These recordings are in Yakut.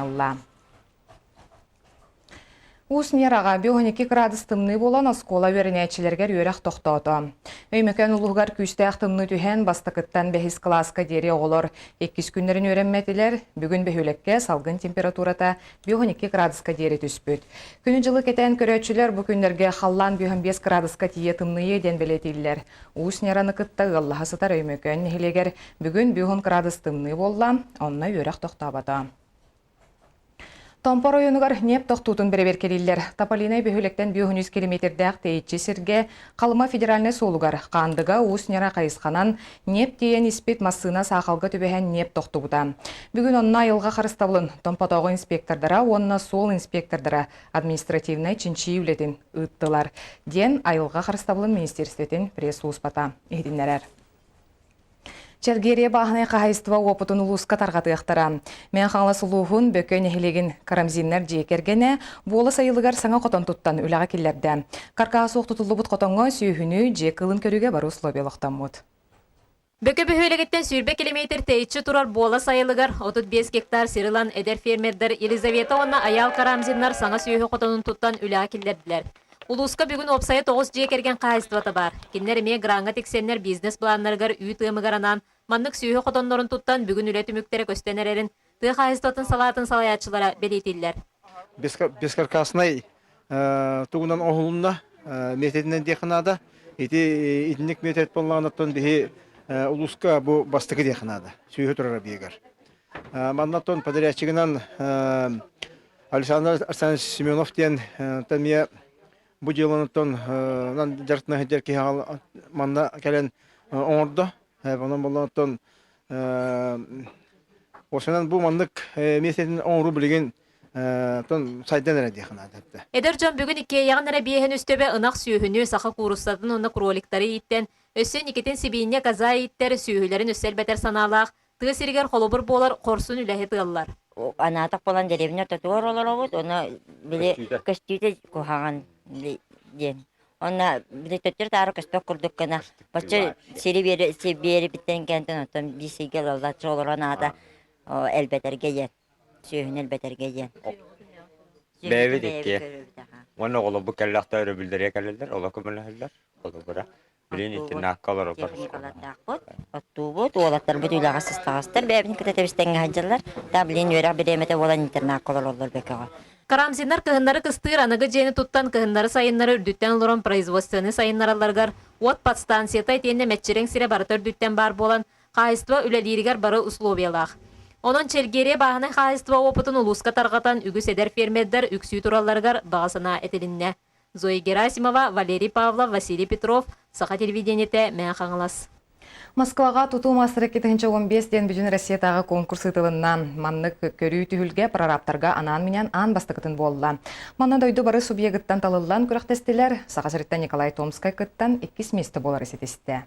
Ылла. Уус Ньараҕа 52 кыраадыс тымныы буолан оскуола үөрэнээччилэригэр үөрэх тохтоото. Өймөкөөн улууһугар күүстээх тымныы түһэн бастакыттан бэһис кылааска диэри оҕолор иккис күннэрин үөрэммэтилэр. Бүгүн бөһүөлэккэ салгын температурата 52 кыраадыска диэри түспүт. Күнү-дьылы кэтээн көрөөччүлэр бу күннэргэ халлаан 55 кыраадыска тиийэ тымныйыа диэн бэлиэтииллэр. Уус Ньараны кытта ыаллаһа сытар Өймөкөөн нэһилиэгэр бүгүн 50 кыраадыс тымныы буолла, онно үөрэх тохтообото. Томпо оройуонугар ньиэп тохтуутун бэрэбиэркэлииллэр. Тополинай бөһүөлэктэн 53 километрдээх тэйиччи сиргэ Халыма федеральнай суолугар Хаандыга Уус Ньара хайысханан ньиэп тиэйэн испит массыына саахалга түбэһэн ньиэп тохтубута. Бүгүн онно айылҕа харыстабылын Томпотооҕу инспектордара уонна суол инспектордара административнай чинчийии үлэтин ыыттылар, диэн айылҕа харыстабылын министиэристибэтин пресс-сулууспата иһитиннэрэр. Чэлгиэрийэ бааһынай хаһаайыстыба уопутун улууска тарҕатыахтара. Мэҥэ Хаҥалас улууһун Бөкө нэһилиэгин Карамзиннар дьиэ кэргэнэ Буола сайылыгар саҥа хотон туттан үлэҕэ киллэрдэ. Каркаһа суох тутуллубут хотоҥҥо сүөһүнү, дьиэ кыылын көрүүгэ бары условия олохтоммут. Бөкө бөһүөлэгиттэн 20 километр тэйиччи турар Буола сайылыгар 35 гектар сир ылан эдэр фермердэр Елизавета уонна Айаал Карамзиннар саҥа сүөһү хотонун туттан үлэҕэ киллэрдилэр. Улууска бүгүн уопсайа 9 дьиэ кэргэн хаһаайыстыбата баар. Кинилэр эмиэ граҥҥа тиксэннэр бизнес-былааннарыгар үүт ыамыгар анаан маннык сүөһү хотоннорун туттан бүгүн үлэ түмүктэрэ көстөн эрэрин тыа хаһаайыстыбатын салаатын салайааччылара бэлиэтииллэр. Бескаркасный тугунан оһулунна методинэн диэххэ наада. Ити итинник метод буоллаҕына биһи улууска бу бастакы диэххэ наада. Сүөһү турар объегар. Манна подрядчигынан Александр Александрович Семенов диэн эмиэ бу дьыаланытан дьарыктана сылдьар киһи манна кэлэн оҥордо. Онон боллоттон осынан бу маннык миэстэтин оҥоруу билигин сайдан эрэ диэххэ наада. Эдэр дьон бүгүн иккиэйэҕин эрэ биэһин үстөбө ынах сүөһүнү, саха кууруссатын уонна кроликтары ииттэн, өссө инникитин сибиинньэ коза ииттэр, сүөһүлэрин өссө элбэтэр санаалаах Тыа сиригэр холобур буолар хорсун үлэһит ыаллар. Анаатах буолан дэриэбинэ ортотугар олоробут, ону били көстүүтэ куһаҕан диэн. Онно били төттөрү-таары көспөх курдук гына бачча сири биэрибиттэн кэнтэн оттон биир сиргэ ылаллаччы олорон аата элбэтэргэ диэн, сүөһүнү элбэтэргэ диэн. Бэйэбит икки. Уонна оҕолорбут кэллэхтэ өрөбүллэргэ кэлэллэр, олох көмөлөһөллөр. Холобура, Билин итиннээх олоробор. Техникалардаахпыт, оттуубут, уолаттарбыт үлэҕэ сыстаҕастар, бэйэбитин кытта тэбистэҥҥэ сылдьаллар. Та билин үөрэх бириэмэтэ буолан интернакка олороллор бөкөҕө. Карамзиннар кыһыннары кыстыыр аныгы дьиэни туттан кыһыннары-сайыннары үрдүттэн олорон производствоны сайыннаралларыгар уот подстанцията итиэннэ мэччирэҥ сирэ барыта үрдүттэн баар буолан, хаһаайыстыба үлэлииригэр бары условиялаах. Онон Чэлгиэрийэ бааһынай хаһаайыстыба опытын улууска тарҕатан үгүс эдэр фермердэр үксүү туралларыгар баҕа санаа этилиннэ. Зоя Герасимова, Валерий Павлов, Василий Петров, Саха телевидениетэ, Мэҥэ Хаҥалас. Москваҕа тутуу маастара 2015 диэн бүтүн Россиятааҕы конкурс ыытылынна. Маннык көрүү түһүлгэ прорабтарга анаан-минээн аан бастакытын буолла. Манна дойду бары субъегыттан талыллан күрэхтэстилэр. Саха сириттэн Николай Томскай кыттан иккис миэстэ буолары ситистэ.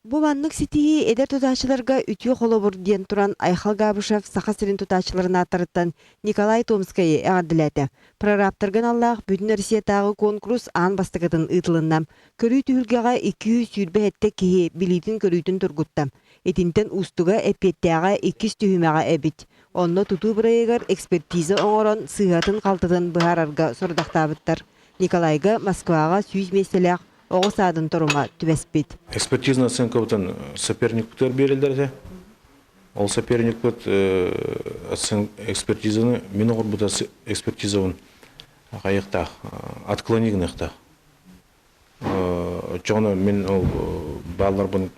Бу маннык ситиһии эдэр тутааччыларга үтүө холобур диэн туран Айхал Габышев Саха сирин тутааччыларын ааттарыттан Николай Томскайы эҕэрдэлээтэ. Прорабтарга аналлаах Бүтүн Россиятааҕы куонкурус аан бастакытын ыытылынна. Көрүү түһүлгэҕэ 227 киһи билиитин-көрүүтүн тургутта. Итинтэн уустуга эппиэттээҕэ иккис түһүмэҕэ эбит. Онно тутуу бырайыагар экспертиза оҥорон сыыһатын-халтытын быһаарарга сорудахтаабыттар. Николайга Москваҕа 100 миэстэлээх оҕо саадын торума түбэспит. Экспертизная оценкабытын соперникпытыгар биэрэллэр этэ. Ол соперникпыт экспертизаны мин оҕорбута экспертизабын хайыахтаах, отклони гыныахтаах. Оччоҕуна мин ол баалларбын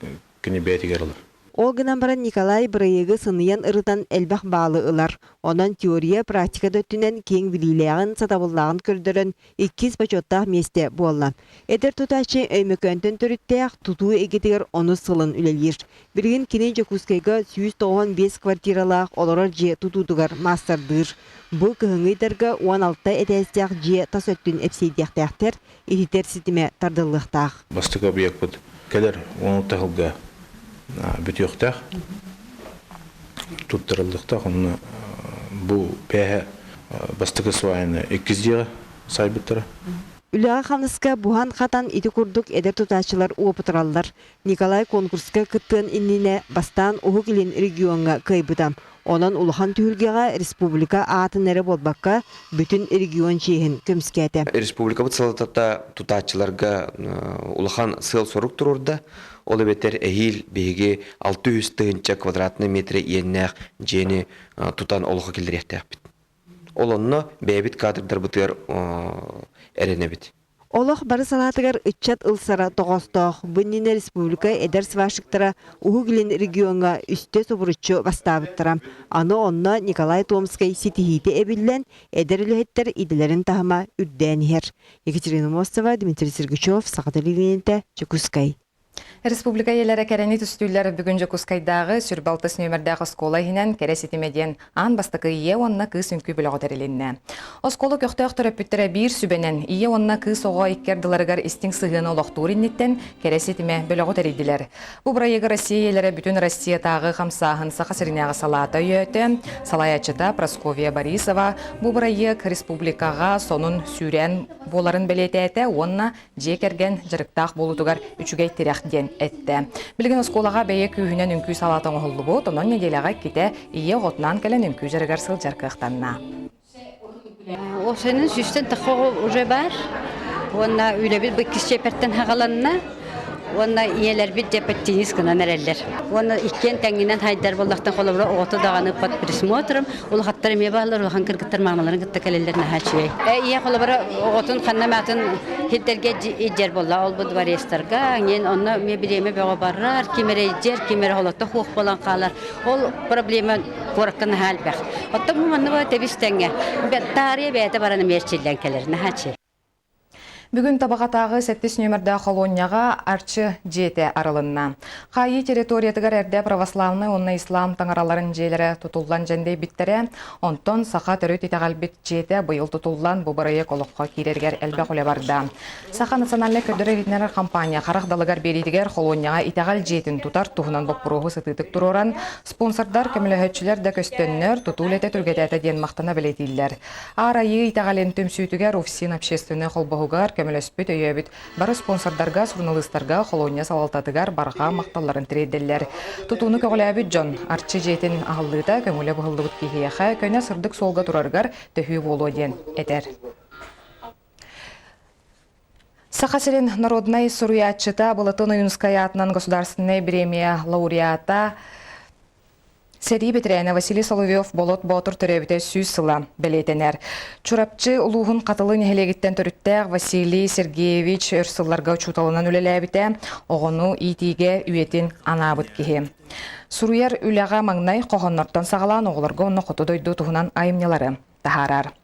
кини бэйэтигэр ылар. Ол гынан баран Николай бырайыагы сыныйан ырытан элбэх баалы ылар. Онон теория, практика да өттүнэн киэҥ билиилээҕин, сатабыллааҕын көрдөрөн иккис бочуоттаах миэстэ буолла. Эдэр тутааччы Өймөкөөнтөн төрүттээх, тутуу эйгэтигэр онус сылын үлэлиир. Билигин кини Дьокуускайга 195 квартиралаах олорор дьиэ тутуутугар маастардыыр. Бу кыһыҥҥы ыйдарга 16 этээстээх дьиэ тас өттүн эпсиэйдиэхтээхтэр, иһитэр ситимэ тардыллыахтаах. Бастакы объекпыт кэлэр 16 сылга бүтүөхтээх, туттарыллыахтаах. Онно бу пээһэ бастакы свайаны иккис дьиэҕэ сайбыттара. Үлэҕэ-хамнаска буһан-хатан ити курдук эдэр тутааччылар уопутураллар. Николай конкурска кыттыан иннинэ бастаан Уһук Илин региоҥҥа кыайбыта. Онон улахан түһүлгэҕэ республика аатын эрэ буолбакка, бүтүн регион чиэһин көмүскээтэ. Республикабыт салалтата тутааччыларга улахан сыал-сорук туруорда. Ол эбэтэр эһиил биһиги 600 тыһыынча квадратный метр иэннээх дьиэни тутан олоххо киллэриэхтээхпит. Ол онно бэйэбит кадрдарбытыгар эрэнэбит. Олох бары салаатыгар ыччат ылсара тоҕоостоох. Бу иннинэ республика эдэр сварщиктара Уһук Илин региоҥҥа үстэ субуруччу бастаабыттара. Аны онно Николай Томскай ситиһиитэ эбиллэн, эдэр үлэһиттэр идэлэрин таһыма үрдээн иһэр. Екатерина Мостова, Дмитрий Сергучев, Саха телевидениетэ, Дьокуускай. Республика ийэлэрэ кэрэни түстүүллэр бүгүн Дьокуускайдааҕы сүрбалтыс нүөмэрдээх оскуола иһинэн Кэрэ ситимэ диэн аан бастакы ийэ уонна кыыс үҥкүү бөлөҕө тэрилиннэ. Оскуола көхтөөх төрөппүттэрэ биир сүбэнэн ийэ уонна кыыс оҕо икки ардыларыгар истиҥ сыһыаны олохтуур инниттэн Кэрэ ситимэ бөлөҕү тэрийдилэр. Бу бырайыагы Россия ийэлэрэ бүтүн Россиятааҕы хамсааһын Саха сиринээҕи салаата өйөөтө. Салайааччыта Прасковья Борисова бу бырайыак республикаҕа сонун сүүрээн буоларын бэлиэтээтэ уонна дьиэ кэргэн дьарыктаах буолуутугар үчүгэй тирэх диэн эттэ. Билигин оскуолаҕа бэйэ күүһүнэн үҥкүү салаата оҥоһуллубут, онон нэдиэлэҕэ иккитэ ийэ оҕотунаан кэлэн үҥкүү дьарыгар сылдьар кыахтанна. Уопсайынан сүүстэн тахха оҕо уже баар. Уонна үлэбит бу иккис чиэпэртэн хаҕаланна. Уонна ийэлэрбит дьэ подтянись гынан эрэллэр. Уонна иккиэн тэҥҥинэн хайдар буоллахтан холобура оҕото даҕаны под присмотром улахаттар эмиэ бааллар, улахан кыргыттар маамаларын кытта кэлэллэр наһаа үчүгэй. Ийэ холобура оҕотун ханна маатын хирдэргэ илдьэр буолла. Ол бу дворецтарга, ҥиэн онно эмиэ бириэмэ бөҕө барар, ким эрэ илдьэр, ким эрэ холото хуох буолан хаалар. Ол проблема куоракка наһаа элбэх. Оттон бу манна тэбис тэҥҥэ. Таарыйа бэйэтэ баран эмиэ эрчиллэн кэлэр. Наһаа үчүгэй. Бүгүн Табаҕатааҕы сэттис нүөмэрдээх холуонньаҕа Арчы дьиэтэ арылынна. Хаайыы территориятыгар эрдэ православнай уонна ислам таҥараларын дьиэлэрэ тутуллан дьэндэйбиттэрэ. Онтон саха төрүт итэҕэлбит дьиэтэ быйыл тутуллан бу бырайыак олоххо киирэригэр элбэх үлэ барда. Саха национальнай көрдөрөр-иһитиннэрэр компания харах далыгар биэриитигэр холуонньаҕа итэҕэл дьиэтин тутар туһунан боппуруоһу сытыытык туруоран, спонсордар, көмөлөһөөччүлэр да көстөннөр, тутуу үлэтэ түргэтээтэ диэн махтана бэлиэтииллэр. Аар Айыы итэҕэлин түмсүүтүгэр УФСИН общественнай холбоһугар көмөлөспүт, өйөөбүт бары спонсордарга, суруналыыстарга, холуонньа салалтатыгар барҕа махталларын тириэрдэллэр. Тутууну көҕүлээбит дьон Арчы дьиэтин аһыллыыта көҥүлэ быһыллыбыт киһиэхэ көнө сырдык суолга турарыгар төһүү буолуо диэн этэр. Саха сирин народнай суруйааччыта Былатын Ойуунскай аатынан государственнай бириэмийэ лауреата Сэрии бэтэрээнэ Василий Соловьев Болот Боотур төрөөбүтэ 100 сыла бэлиэтэнэр. Чурапчы улууһун Хатылы нэһилиэгиттэн төрүттээх Василий Сергеевич өр сылларга учууталынан үлэлээбитэ, оҕону иитиигэ үйэтин анаабыт киһи. Суруйар үлэҕэ маҥнай хоһооннортон саҕалаан оҕолорго уонна хоту дойду туһунан айымньылары таһаарар.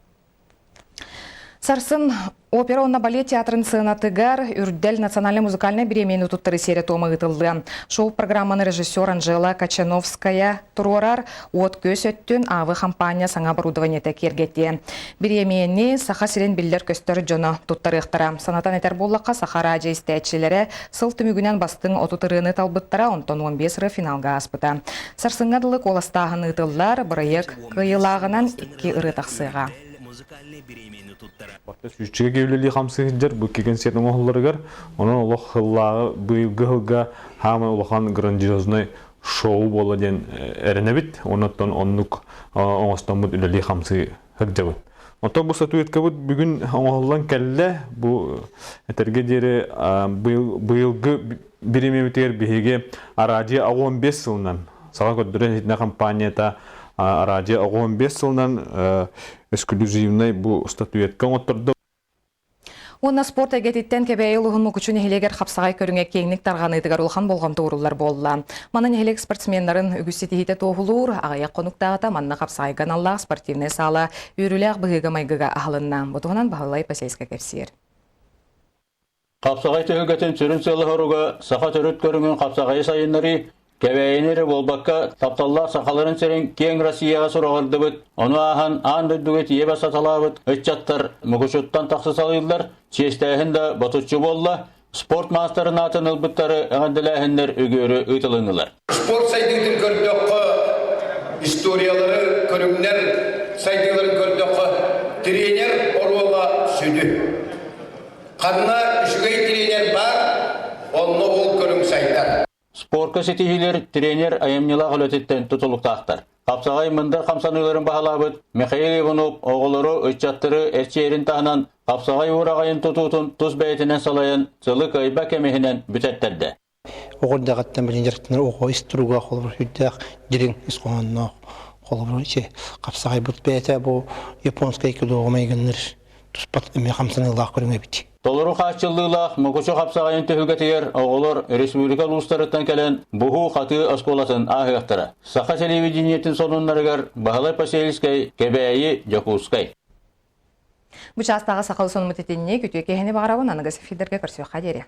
Сарсын опера уонна балет театрын сыанатыгар Үрдэл национальнай музыкальнай бириэмийэни туттарыы сиэрэ-туома ыытыллыа. Шоу-программаны режиссер Анжела Качановская туруорар, уот-күөс өттүн АВ хампаанньа саҥа оборудованиета киэргэтиэ. Бириэмийэни Саха сирин биллэр-көстөр дьоно туттарыахтара. Санатан этэр буоллахха, Саха радио истээччилэрэ сыл түмүгүнэн бастыҥ 30 ырыаны талбыттара, онтон 15 ырыа финалга ааспыта. Сарсыҥҥа дылы куоластааһын ыытыллар, бырайыак кыайыылааҕынан икки ырыа тахсыаҕа. Барыта сүүсчэкэ үлэлии хамсыы сылдьар бу икки концерт оҥоһулларыгар. Онон олох сыллааҕы быйылгы сылга хаамай улахан грандиозный шоу буолла диэн эрэнэбит. Онон оннук оҥостоммут үлэлии хамсыы сылдьабыт. Оттон бу статуэткабыт бүгүн оҥоһуллан кэллэ. Бу этэргэ диэри быйылгы бириэмэбитигэр биһиги Арадия 15 сылынан Саха көрдөрөр иһитинэ компанията Арадия 15 сылынан эксклюзивнай бу статуэтка оҥоттордо. Уонна спорт эйгэтиттэн Кэбээйи улууһун Мукучу нэһилиэгэр хапсаҕай көрүҥэ киэҥник тарҕаныытыгар улахан болҕомто ууруллар буолла. Маны нэһилиэк спортсменнарын үгүс ситиһиитэ туоһулуур, аҕыйах хонуктааҕыта манна хапсаҕайга аналлаах спортивнай саала үөрүүлээх быһыыга-майгыга аһылынна. Бу туһунан Баһылай Посельскай кэпсиир. Хапсаҕай түһүлгэтин сүрүн сыала-соруга саха төрүт көрүҥүн хапсаҕайы сайыннарыы, Кэбээйини эрэ буолбакка, тапталлаах сахаларын сирин киэҥ Россияҕа сураҕырдыбыт, ону ааһан аан дойдуга тиийэ бассаталаабыт ыччаттар Мукучуттан тахса салыыллар, чиэстээһин да ботуччу буолла, спорт маастарын аатын ылбыттары эҕэрдэлээһиннэр үгүөрү ыытылыннылар. Спорт сайдыытын көрдөххө, историялары, көрүҥнэр сайдыыларын көрдөххө, тренер оруола сүдү. Ханна үчүгэй тренер баар, онно ол көрүҥ сайдар. Спорка ситиһиилэр тренер айымньылаах үлэтиттэн тутулуктаахтар. Хапсаҕай мындыр хамсаныыларын баһылаабыт Михаил Иванов оҕолору, ыччаттары эрчийэрин таһынан хапсаҕай уураҕайын тутуутун тус бэйэтинэн салайан сылы кыайба кэмиһинэн бүтэттэрдэ. Оҕо эрдэҕиттэн билин дьарыктанар оҕо ис туруга холобур сүрдээх дириҥ ис хоһоонноох холобур ити хапсаҕайбыт бэйэтэ бу японскай килоҕа майгынныр туспат эмиэ хамсаныылаах көрүҥ эбит. Толору хааччыллыылаах Мукучу хапсаҕайын түһүлгэтигэр оҕолор республика улуустарыттан кэлэн буһуу-хатыы оскуолатын ааһыахтара. Саха телевидениетин сонуннарыгар Баһылай Посельскай, Кэбээйи, Дьокуускай. Бу чаастааҕы сахал сонуммут итинник үтүө киһини баҕарабын аныгыс эфирдэргэ көрсүөххэ диэри.